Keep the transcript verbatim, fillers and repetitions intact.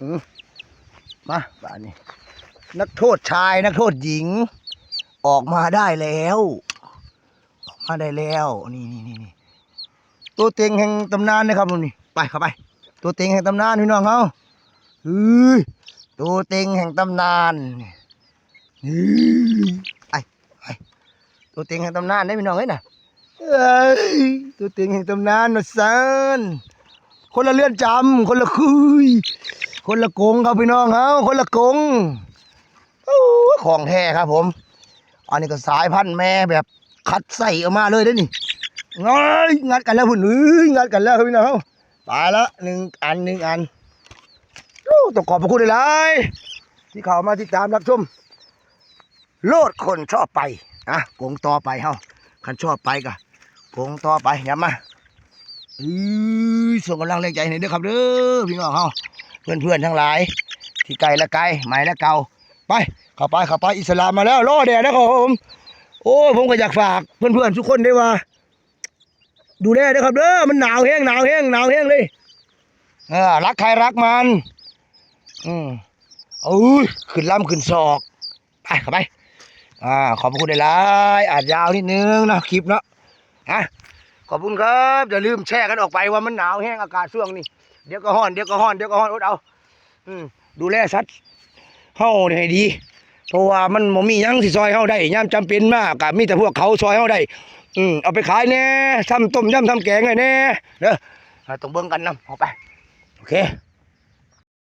อืมมาบ้านนี้ นักโทษชายนักโทษหญิง ออกมาได้แล้ว ออกมาได้แล้ว นี่นี่นี่นี่ตัวเต็งแห่งตำนานนะครับนี่ไปเข้าไป ตัวเต็งแห่งตำนานพี่น้องเขาเฮ้ยตัวเต็งแห่งตำนานนี่เฮ้ยไปไปตัวเต็งแห่งตำนานได้พี่น้องเอ้ยนะเอ้ยตัวเต็งแห่งตำนานนะซันคนละเรือนจำคนละคุยคนละกรงครับพี่น้องเขาคนละกรงโอ้ของแท้ครับผม อันนี้ก็สายพันธุ์แม่แบบคัดไส้ออกมาเลยเด้อนี่เอ้ยงัดกันแล้วพุ่นเอ้ยงัดกันแล้วครับพี่น้องไปละหนึ่งอันหนึ่งอันโอ้ต้องขอบพระคุณหลายๆที่เข้ามาติดตามรับชมโลดคนชอบไปนะกงต่อไปเฮาคันชอบไปก็กงต่อไปย้ำมาอือส่งกำลังแรงใจให้เด้อครับเด้อพี่น้องเฮาเพื่อนๆทั้งหลายที่ไกลและไกลใหม่และเก่า ไปเข้าไปเข้าไปอิสลามมาแล้วรอแดดนะครับผมโอ้ยผมก็อยากฝากเพื่อนๆทุกคนได้ว่า ดูแลนะครับเด้อมันหนาวแห้งหนาวแห้งหนาวแห้งเลยเออรักใครรักมันอืมเอ้ยขึ้นลำขึ้นศอกไปเข้าไปอ่าขอบพระคุณหลายๆอาจยาวนิดนึงนะคลิปเนาะอ่ะขอบคุณครับอย่าลืมแชร์กันออกไปว่ามันหนาวแห้งอากาศช่วงนี้เดี๋ยวก็ฮ้อนเดี๋ยวก็ฮ้อนเดี๋ยวก็ฮ้อนอดเอาอืมดูแลสัตว์ เฮานี่ให้ดี เพราะว่ามันบ่มีหยังสิซอยเฮาได้ยามจำเป็นมาก็มีแต่พวกเขาซอยเฮาได้อืมเอาไปขายแหน่ทำต้มยำทำแกงให้แหน่เด้ออ่าต้องเบิ่งกันนำเอาไปโอเค